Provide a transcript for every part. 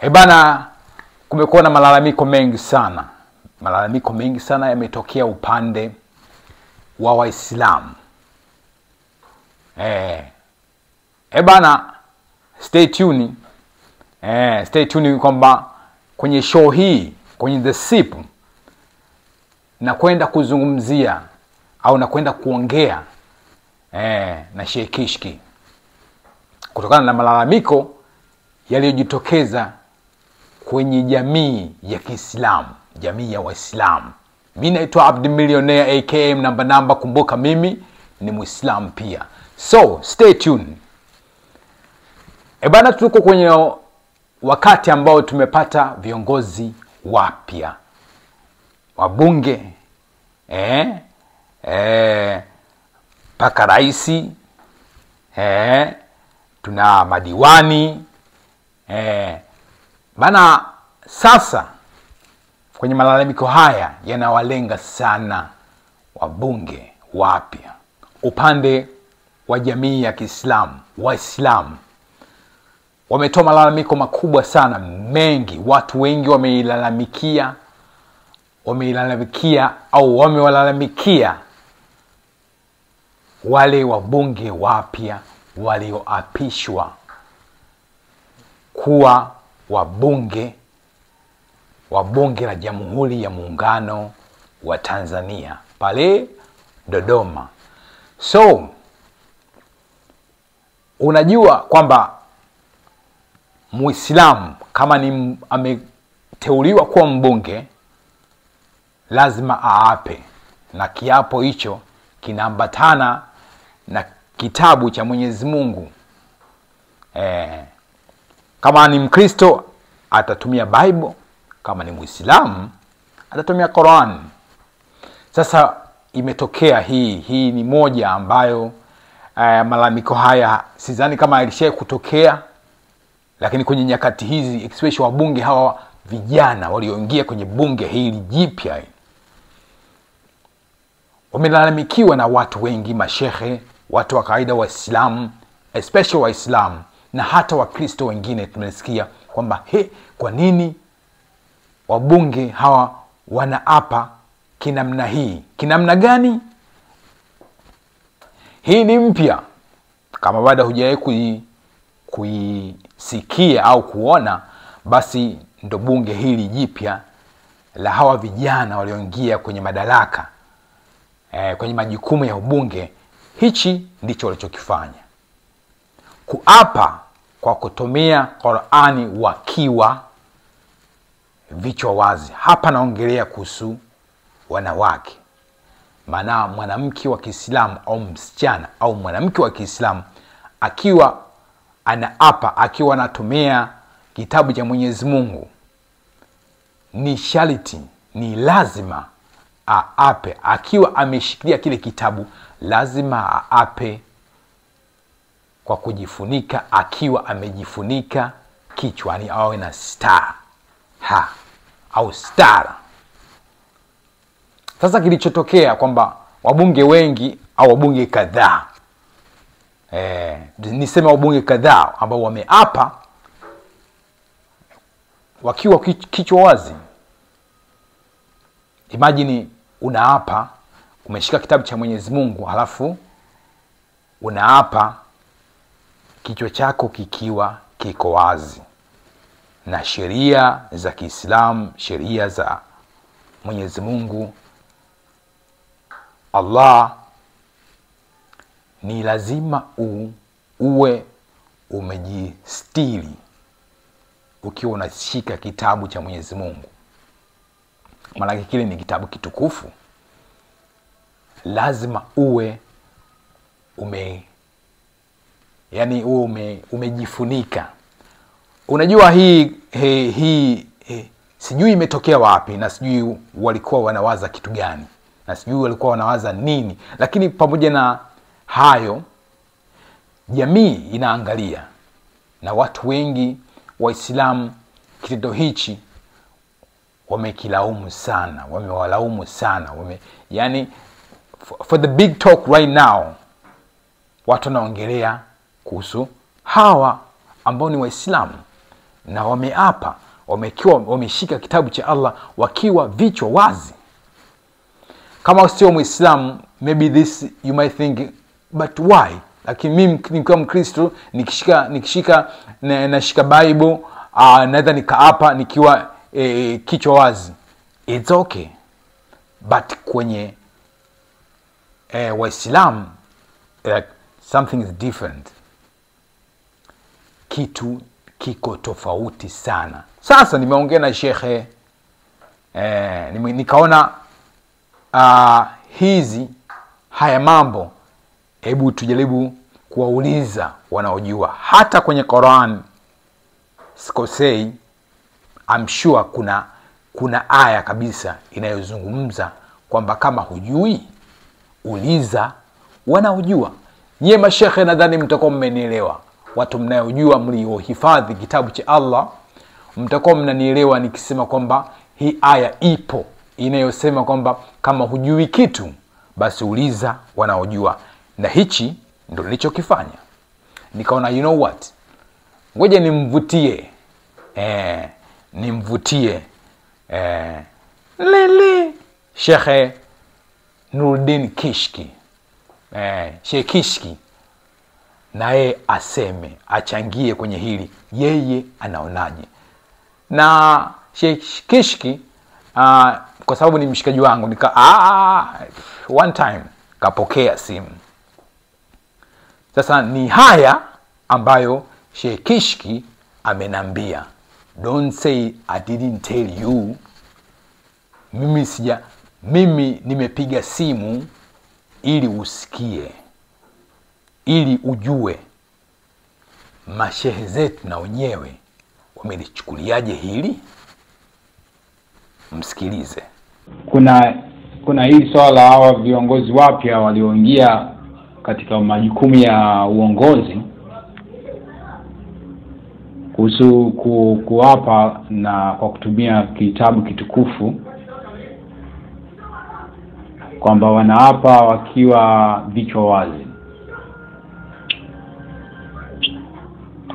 Ebana, kumekuwa na malalamiko mengi sana. Malalamiko mengi sana yametokea upande wa Waislamu. Ebana, stay tuned. Stay tuned kwamba kwenye show hii, kwenye The Sip, na kwenda kuzungumzia au na kwenda kuongea na Sheikh Kishki kutokana na malalamiko yaliyojitokeza kwenye jamii ya Kiislamu, jamii ya Waislamu. Mimi naitwa Abdi Millionaire aka namba namba, kumbuka mimi ni Muislamu pia. So stay tuned. Ebana, tuko kwenye wakati ambao tumepata viongozi wapya, wabunge, paka raisi, tuna madiwani, bana. Sasa kwenye malalamiko haya yanawalenga sana wabunge wapya upande wa jamii ya Kiislamu. Waislamu wametoa malalamiko makubwa sana mengi. Watu wengi wameilalamikia au wamewalalamikia wale wabunge wapya walioapishwa kuwa wabunge wa Bunge la Jamhuri ya Muungano wa Tanzania pale Dodoma. So unajua kwamba Muislamu kama ni ameteuliwa kuwa mbunge lazima aape, na kiapo hicho kinaambatana na kitabu cha Mwenyezi Mungu. Kama ni Mkristo atatumia Bible, kama ni Muislamu atatumia Quran. Sasa imetokea hii ni moja ambayo malalamiko haya sidhani kama ilishaye kutokea, lakini kwenye nyakati hizi especially wabunge hawa vijana walioingia kwenye bunge hili jipya wamelalamikiwa na watu wengi, mashehe, watu wa kawaida, Waislamu, especially Waislamu na hata Wakristo wengine. Tumesikia kwamba kwa nini wabunge hawa wanaapa kinamna hii? Kinamna gani? Hii ni mpya. Kama bado hujawahi kuisikia au kuona, basi ndo bunge hili jipya la hawa vijana walioingia kwenye madaraka, kwenye majukumu ya ubunge. Hichi ndicho walichokifanya, kuapa kwa kutumia Qur'ani wakiwa vichwa wazi. Hapa naongelea kuhusu wanawake. Maana mwanamke wa Kiislamu au msichana au mwanamke wa Kiislamu akiwa anaapa, akiwa anatumia kitabu cha Mwenyezi Mungu, ni sharti, ni lazima aape. Akiwa ameshikilia kile kitabu lazima aape kwa kujifunika, akiwa amejifunika kichwani, awe na star au stara. Sasa kilichotokea kwamba wabunge wengi au wabunge kadhaa, niseme wabunge kadhaa ambao wameapa wakiwa kichwa wazi. Imagine unaapa, umeshika kitabu cha Mwenyezi Mungu, halafu unaapa kichwa chako kikiwa kiko wazi. Na sheria za Kiislamu, sheria za Mwenyezi Mungu Allah, ni lazima uwe umejistiri ukiwa unashika kitabu cha Mwenyezi Mungu. Maana kile ni kitabu kitukufu. Lazima uwe umejifunika. Unajua hii sijui imetokea wapi, na sijui walikuwa wanawaza kitu gani, na sijui walikuwa wanawaza nini, lakini pamoja na hayo jamii inaangalia, na watu wengi Waislamu kitendo hichi wamekilaumu sana, wamewalaumu sana, yani for the big talk right now watu wanaongelea kuhusu hawa ambao ni Waislamu na wameapa, wamekiwa wameshika kitabu cha Allah wakiwa vichwa wazi. Kama sio Muislamu, maybe this you might think, but why? Lakini mimi nikiwa Mkristo nikishika nashika Bible, naweza nikaapa nikiwa kichwa wazi, it's okay. But kwenye Waislamu, like, something is different. Kitu kiko tofauti sana. Sasa nimeongea na shekhe, nikaona hizi haya mambo, hebu tujaribu kuwauliza wanaojua. Hata kwenye Quran sikosei, I'm sure kuna aya kabisa inayozungumza kwamba kama hujui uliza wanaojua. Nyie mashekhe nadhani mtakuwa mmenielewa. Watu mnayojua, mliohifadhi kitabu cha Allah, mtakuwa mnanielewa nikisema kwamba hii aya ipo inayosema kwamba kama hujui kitu basi uliza wanaojua. Na hichi ndio nilichokifanya. Nikaona, you know what, ngoja nimvutie nimvutie lele Sheikh Nuruddin Kishki, Sheikh Kishki, naye aseme, achangie kwenye hili, yeye anaonaje. Na Sheikh Kishki, kwa sababu ni mshikaji wangu, nika one time kapokea simu. Sasa ni haya ambayo Sheikh Kishki amenambia. Don't say I didn't tell you. Mimi nimepiga simu ili usikie, ili ujue mashehe zetu na wenyewe wamelichukuliaje hili. Msikilize. Kuna hili swala hawa viongozi wapya walioingia katika majukumu ya uongozi kuhusu kuapa na kwa kutumia kitabu kitukufu, kwamba wanaapa wakiwa vichwa wazi.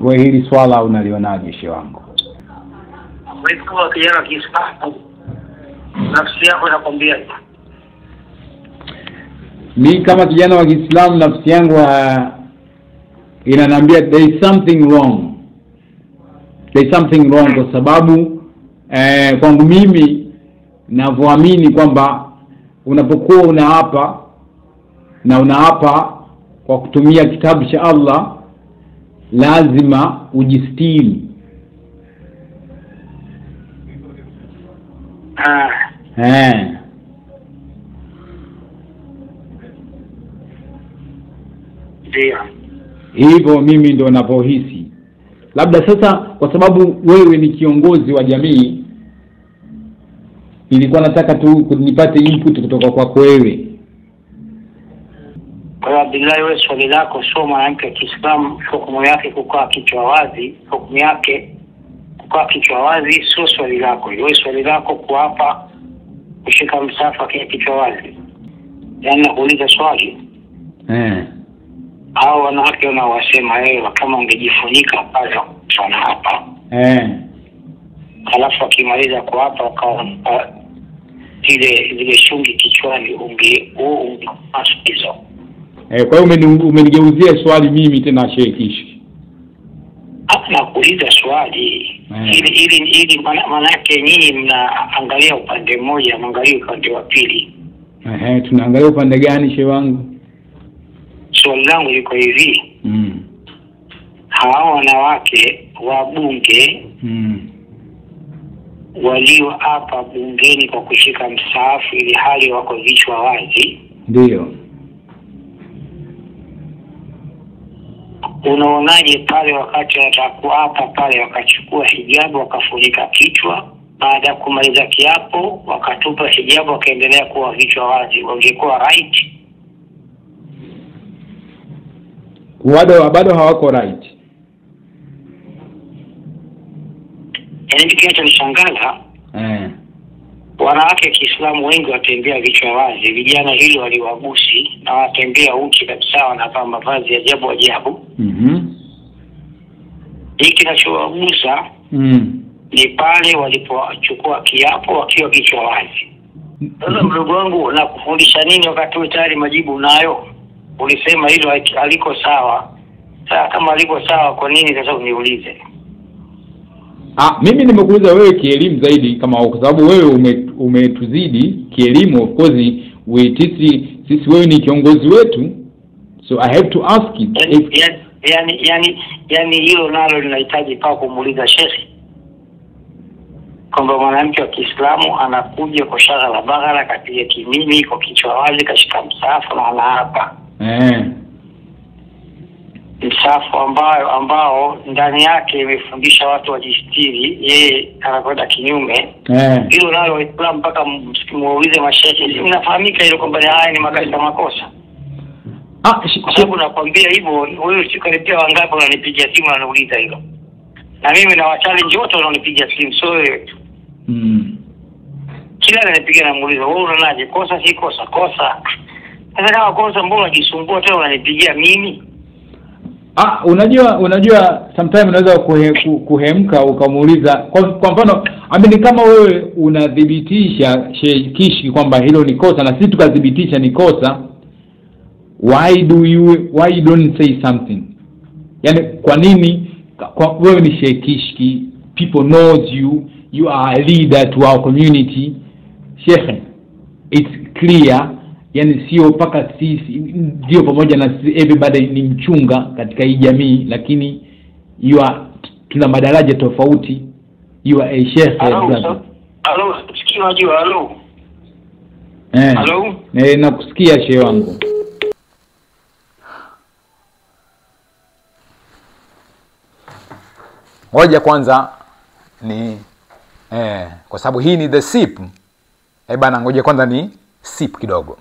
Wewe hili swala unalionaje shehe wangu? Wewe kama kijana Kiislamu, nafsi yako inakwambia? Mimi kama kijana wa Kiislamu, nafsi yangu inaniambia there is something wrong. There is something wrong kwa sababu kwangu mimi ninavyoamini kwamba unapokuwa unaapa na unaapa kwa kutumia kitabu cha Allah, lazima ujistiri. Ndio. Hivyo mimi ndio ninapohisi. Labda sasa kwa sababu wewe ni kiongozi wa jamii, nilikuwa nataka tu nipate input kutoka kwako wewe. Kwa Abdullahi, wewe swali lako sio mwanamke wa Kiislamu hukumu yake kukaa kichwa wazi, hukumu yake kukaa kichwa wazi sio swali lako. Wewe swali lako kuapa kushika msafa kichwa wazi. Yaani nakuuliza swali. Hao wanawake wanawasema yeye kama ungejifunika pale hapa. Halafu akimaliza kuapa wakawa zile shungi kichwani hizo. Kwa hiyo umenigeuzia swali mimi tena Sheikh Kishki. Hapa nakuuliza swali. Ili maana yake nyinyi mnaangalia upande mmoja, mnaangalia upande wa pili. Tunaangalia upande gani shehe wangu? Swali langu liko hivi. Hawa wanawake wa bunge walio hapa bungeni kwa kushika msaafu ili hali wako vichwa wazi. Ndio. Unaonaje pale wakati wanataka hapa pale wakachukua hijabu wakafunika kichwa, baada ya kumaliza kiapo wakatupa hijabu wakaendelea kuwa vichwa wazi, wangekuwa right? Bado hawako right. Yaani kinachonishangaza wanawake Kiislamu wengi watembea vichwa wazi, vijana hili waliwagusi na watembea uchi kabisa, wanavaa mavazi ajabu ajabu. Hiki kinachowagusa ni pale walipochukua kiapo wakiwa kichwa wazi. Sasa mdogo wangu, nakufundisha nini wakati wewe tayari majibu unayo? Ulisema hilo haliko sawa. Sasa kama haliko sawa, kwa nini sasa uniulize? Mimi nimekuuliza wewe kielimu zaidi, kama kwa sababu wewe umetuzidi kielimu. Of course sisi wewe ni kiongozi wetu, so I have to ask you. Yani hilo nalo linahitaji pa kumuuliza shekhi kwamba mwanamke wa Kiislamu anakuja kwa shaghala baghala, kapiga kimimi kwa kichwa wazi, kashika msahafu na anaapa. Msahafu ambao ndani yake imefundisha watu wajistiri, yeye anakwenda kinyume. Hilo nalo Waislamu mpaka muulize mashehe, mnafahamika hilo kwamba haya ni makosa. Kwa sababu nakwambia hivyo, wewe usikaribia wangapi wananipigia simu na wanauliza hilo. Na mimi na challenge wote wanaonipigia simu, so wewe tu. Kila ananipigia namuuliza, wewe unaonaje? Kosa si kosa? Kosa. Sasa kama kosa, mbona unajisumbua tena unanipigia mimi? Unajua sometimes unaweza kuhemka ukamuuliza. Kwa mfano, amini kama wewe unadhibitisha Sheikh Kishki kwamba hilo ni kosa na sisi tukadhibitisha ni kosa, why you don't say something? Yani kwa nini wewe ni Sheikh Kishki, people knows you, you are a leader to our community. Sheikh, it's clear, yani sio paka sisi ndio pamoja na everybody ni mchunga katika hii jamii, lakini you are, tuna madaraja tofauti. You are a sheikh. Hello, sikia unajua, hello. Hello. Nakusikia shehe wangu. Ngoja kwanza ni kwa sababu hii ni the sip. Bana, ngoja kwanza ni sip kidogo.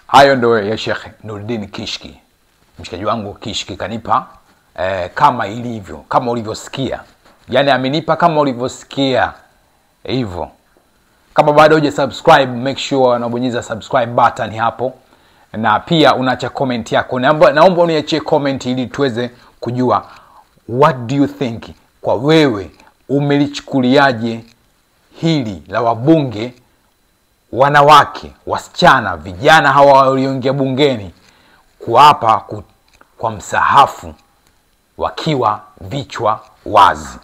Hayo ndio ya Sheikh Nuruddin Kishki. Mshikaji wangu Kishki kanipa kama ilivyo, kama ulivyosikia. Yani amenipa kama ulivyosikia hivyo. Kama bado huja subscribe, make sure unabonyeza subscribe button hapo, na pia unaacha comment yako. Naomba uniachie comment ili tuweze kujua what do you think, kwa wewe umelichukuliaje hili la wabunge wanawake, wasichana, vijana hawa walioingia bungeni kuapa kwa msahafu wakiwa vichwa wazi.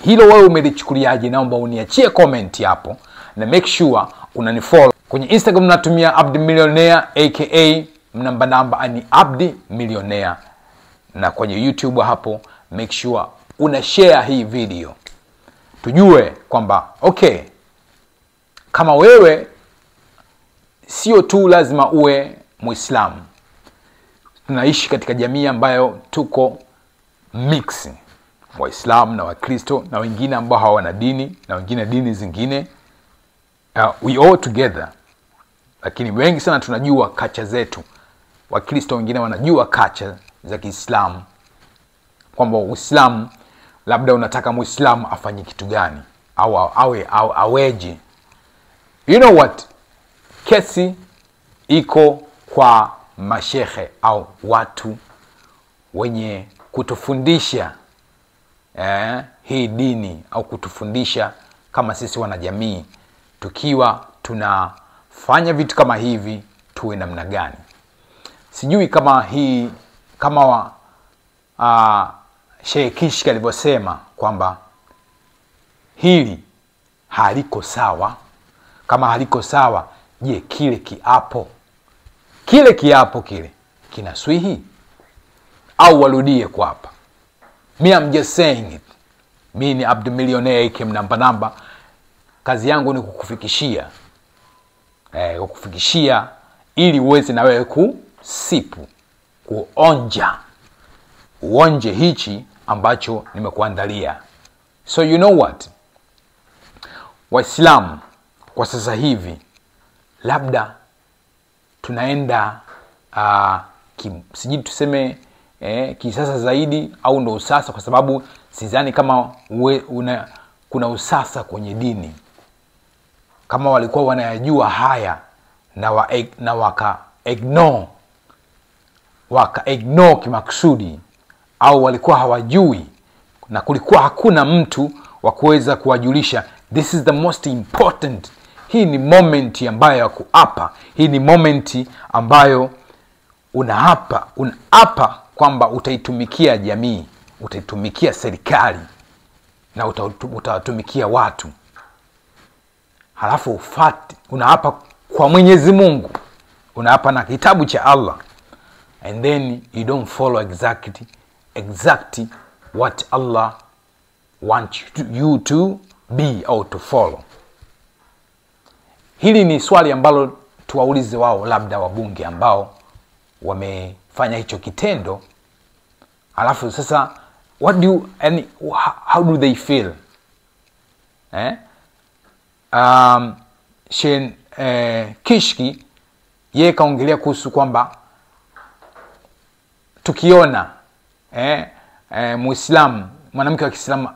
Hilo wewe umelichukuliaje? Naomba uniachie comment hapo, na make sure unanifollow kwenye Instagram. Natumia Abdi Millionaire aka namba ni Abdi Millionaire, na kwenye YouTube hapo make sure una share hii video, tujue kwamba okay, kama wewe sio tu lazima uwe Muislamu, tunaishi katika jamii ambayo tuko mix, Waislamu na Wakristo na wengine ambao hawana dini na wengine dini zingine, we all together. Lakini wengi sana tunajua kacha zetu. Wakristo wengine wanajua kacha za Kiislamu, kwamba Uislamu labda unataka Muislamu afanye kitu gani au awe au aweje. You know what, kesi iko kwa mashehe au watu wenye kutufundisha hii dini au kutufundisha kama sisi wanajamii tukiwa tunafanya vitu kama hivi tuwe namna gani. Sijui kama hii kama Sheikh Kishki alivyosema kwamba hili haliko sawa. Kama haliko sawa, je, kile kiapo kile kinaswihi au warudie kuapa? Me, I'm just saying it. Mi ni Abdi Millionaire aka namba. Kazi yangu ni kukufikishia, kukufikishia ili uweze na wewe kusipu, kuonja, uonje hichi ambacho nimekuandalia. So you know what, Waislamu kwa sasa hivi labda tunaenda sijui tuseme kisasa zaidi au ndo usasa, kwa sababu sidhani kama kuna usasa kwenye dini. Kama walikuwa wanayajua haya na waka ignore, waka ignore kimakusudi, au walikuwa hawajui na kulikuwa hakuna mtu wa kuweza kuwajulisha this is the most important. Hii ni moment ambayo ya kuapa. Hii ni moment ambayo unaapa kwamba utaitumikia jamii, utaitumikia serikali na utawatumikia watu. Halafu ufuate, unaapa kwa Mwenyezi Mungu, unaapa na kitabu cha Allah, and then you don't follow exactly what Allah wants you to be or to follow. Hili ni swali ambalo tuwaulize wao, labda wabunge ambao wamefanya hicho kitendo. Alafu sasa what do you, and how do they feel? Sheikh Kishki yeye kaongelea kuhusu kwamba tukiona Muislamu, mwanamke wa Kiislamu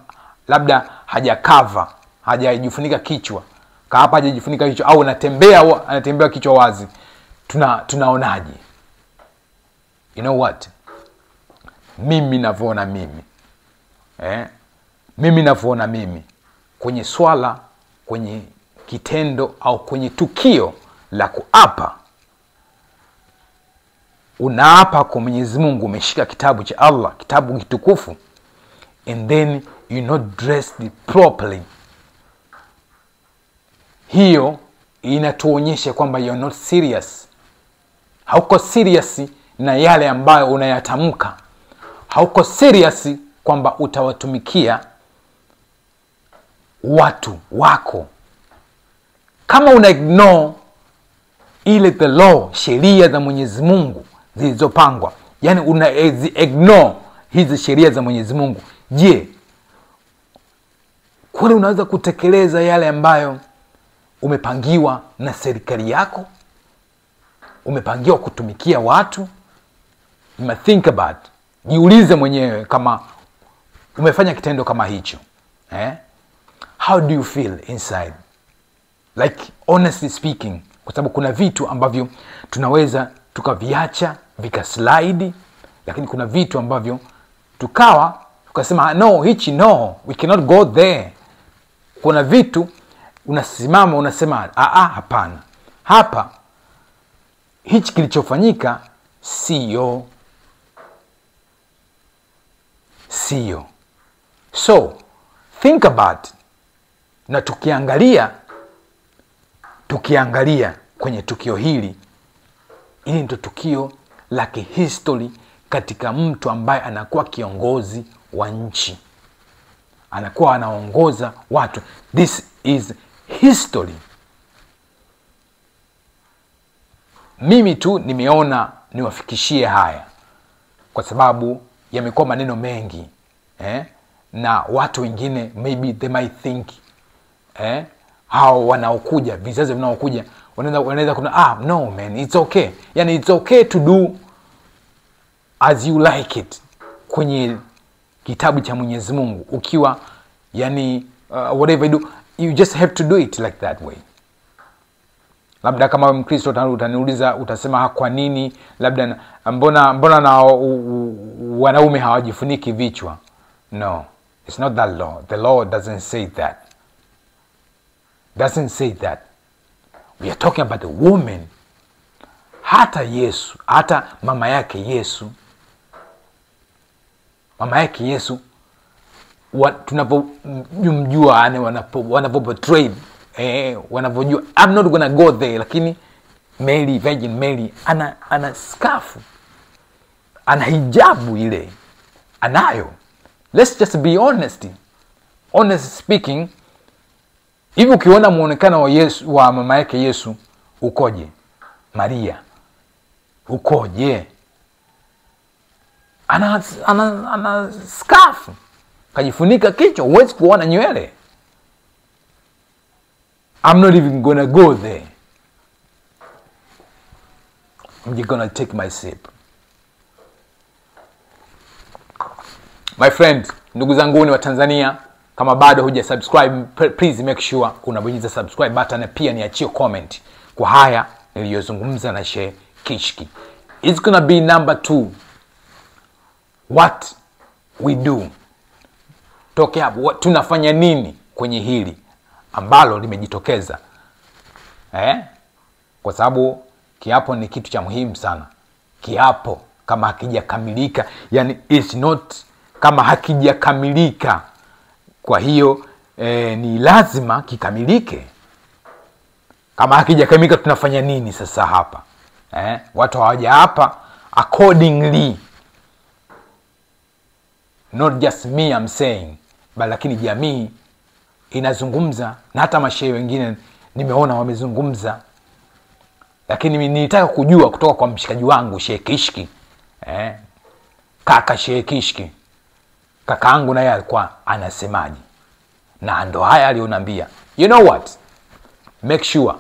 labda hajakava, hajajifunika kichwa, kaapa hajajifunika kichwa au anatembea kichwa wazi, tunaonaje? You know what? Mimi navyoona mimi. Mimi navyoona mimi kwenye swala, kwenye kitendo au kwenye tukio la kuapa, unaapa kwa Mwenyezi Mungu, umeshika kitabu cha Allah, kitabu kitukufu, and then you not dressed properly. Hiyo inatuonyesha kwamba you're not serious. Hauko serious na yale ambayo unayatamka. Hauko serious kwamba utawatumikia watu wako. Kama una ignore ile the law, sheria za Mwenyezi Mungu zilizopangwa, yani una ignore hizi sheria za Mwenyezi Mungu, je, kweli unaweza kutekeleza yale ambayo umepangiwa na serikali yako? Umepangiwa kutumikia watu? You must think about. Jiulize mwenyewe kama umefanya kitendo kama hicho. How do you feel inside? Like honestly speaking, kwa sababu kuna vitu ambavyo tunaweza tukaviacha vikaslide, lakini kuna vitu ambavyo tukasema no, hichi no, we cannot go there. Kuna vitu unasimama unasema hapana. Hapa hichi kilichofanyika sio. So think about it. Na tukiangalia kwenye tukio hili, hili ndio tukio la kihistory katika mtu ambaye anakuwa kiongozi wa nchi, anakuwa anaongoza watu. This is history. Mimi tu nimeona niwafikishie haya kwa sababu yamekuwa maneno mengi, na watu wengine maybe they might think hao wanaokuja, vizazi vinaokuja wanaweza kuna no man, it's okay. Yani it's okay to do as you like it kwenye kitabu cha Mwenyezi Mungu, ukiwa yani whatever you do, you just have to do it like that way. Labda kama Mkristo utaniuliza, utasema kwa nini labda mbona na wanaume hawajifuniki vichwa? No, it's not that law. The law doesn't say that. Doesn't say that. We are talking about the woman. Hata Yesu, hata mama yake Yesu, tunapomjua, yani wanapo portray, wanavyojua. I'm not gonna go there, lakini Mary, Virgin Mary ana scarf, ana hijabu ile anayo. Let's just be honest. Honest speaking, hivi ukiona muonekano wa Yesu, wa mama yake Yesu ukoje? Maria ukoje? Ana scarf, kajifunika kichwa, huwezi kuona nywele. I'm not even gonna go there. I'm just gonna take my sip. My friend, ndugu zangu ni wa Tanzania, kama bado huja subscribe, please make sure unabonyeza subscribe button, na pia niachie comment kwa haya niliyozungumza na Sheikh Kishki. It's gonna be number 2. What we do. Toke hapo, tunafanya nini kwenye hili ambalo limejitokeza? Kwa sababu kiapo ni kitu cha muhimu sana. Kiapo kama hakijakamilika, yani it's not, kama hakijakamilika, kwa hiyo ni lazima kikamilike. Kama hakijakamilika tunafanya nini sasa hapa? Watu hawajaapa accordingly. Not just me I'm saying, but lakini jamii inazungumza, na hata mashehe wengine nimeona wamezungumza. Lakini nilitaka kujua kutoka kwa mshikaji wangu Sheikh Kishki. Kaka Sheikh Kishki, kakaangu naye alikuwa anasemaje? Na ndo haya alionambia. You know what? Make sure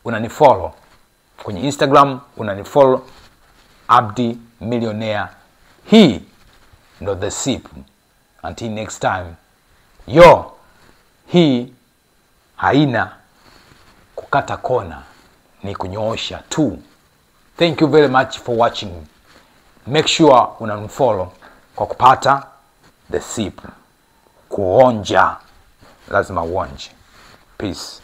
unanifollow kwenye Instagram, unanifollow Abdi Millionaire. Hii ndo The Sip. Until next time. Yo, hii haina kukata kona, ni kunyoosha tu. Thank you very much for watching. Make sure unanifollow kwa kupata The Sip. Kuonja lazima uonje. Peace.